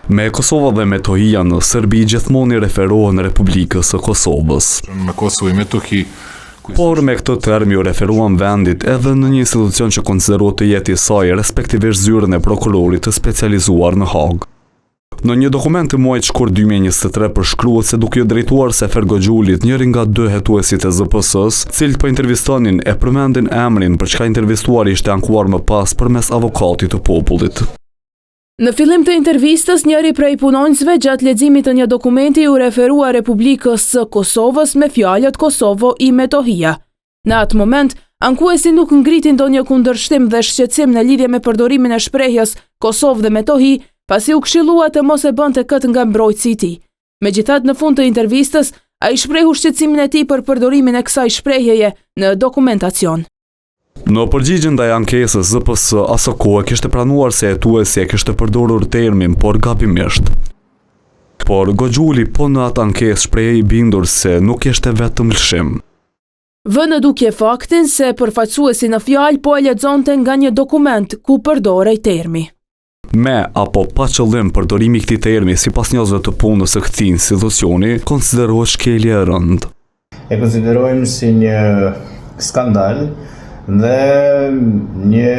Me Kosova dhe Metohija në Serbi gjithmonë i referohen Republikës së Kosovës. Me Kosovo i Metohi Por me këtë term iu referuan vendit edhe në një institucion që konsiderohet të jetë i saj, respektivisht zyrën e prokurorit të specializuar në Hagë. Në një dokument të muajit shkurt 2023 përshkruhet se duke iu drejtuar Sefer Gogjulit, njëri nga dy hetuesit e ZPS-së, të cilët po intervistonin, e përmendin emrin, për çka i intervistuari ishte ankuar më pas përmes avokatit të popullit. Në fillim të intervistës, njëri prej punonjësve gjatë leximit të një dokumenti iu referua Republikës së Kosovës me fjalët Kosovo i Metohija. Në atë moment, ankuesi nuk ngriti ndonjë kundërshtim dhe shqetësim në lidhje me përdorimin e shprehjes Kosovë dhe Metohi, pasi u këshillua të mos e bënte këtë nga mbrojtësi i tij. Megjithatë, në fund të intervistës, ai shprehu shqetësimin e tij për përdorimin e kësaj shprehjeje në dokumentacion. Në përgjigje ndaj ankesës, ZPS asokohe kishte pranuar se hetuesi e kishte përdorur termin, por gabimisht. Por Gogjuli po në atë ankesë shprehej i bindur se nuk ishte vetëm lëshim. Vë në dukje faktin se përfaqësuesi në fjalë po e lexonte nga një dokument ku përdorej termi. Me apo pa qëllim përdorimi i këtij termi sipas njohësve të punës së këtij institucioni konsiderohet shkelje e rëndë. E konsiderojmë si një skandal dhe një,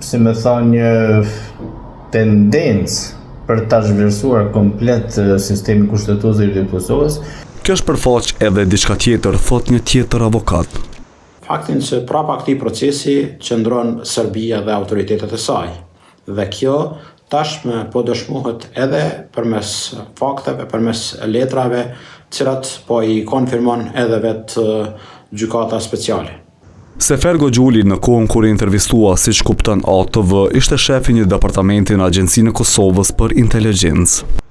si me thanë, një tendencë për ta zhvlerësuar komplet sistemin kushtetues të Republikës së Kosovës. Kjo shpërfaq edhe diçka tjetër, thotë një tjetër avokat. Faktin që prapa këtij procesi qëndron Serbia dhe autoritetet e saj. Dhe kjo tashmë po dëshmohet edhe përmes fakteve, përmes letrave, të cilat po i konfirmon edhe vetë Gjykata Speciale. Sefer Gogjuli në kohën kur u intervistua, siç kupton ATV, ishte shef i një departamenti në Agjencinë e Kosovës për Inteligjencë.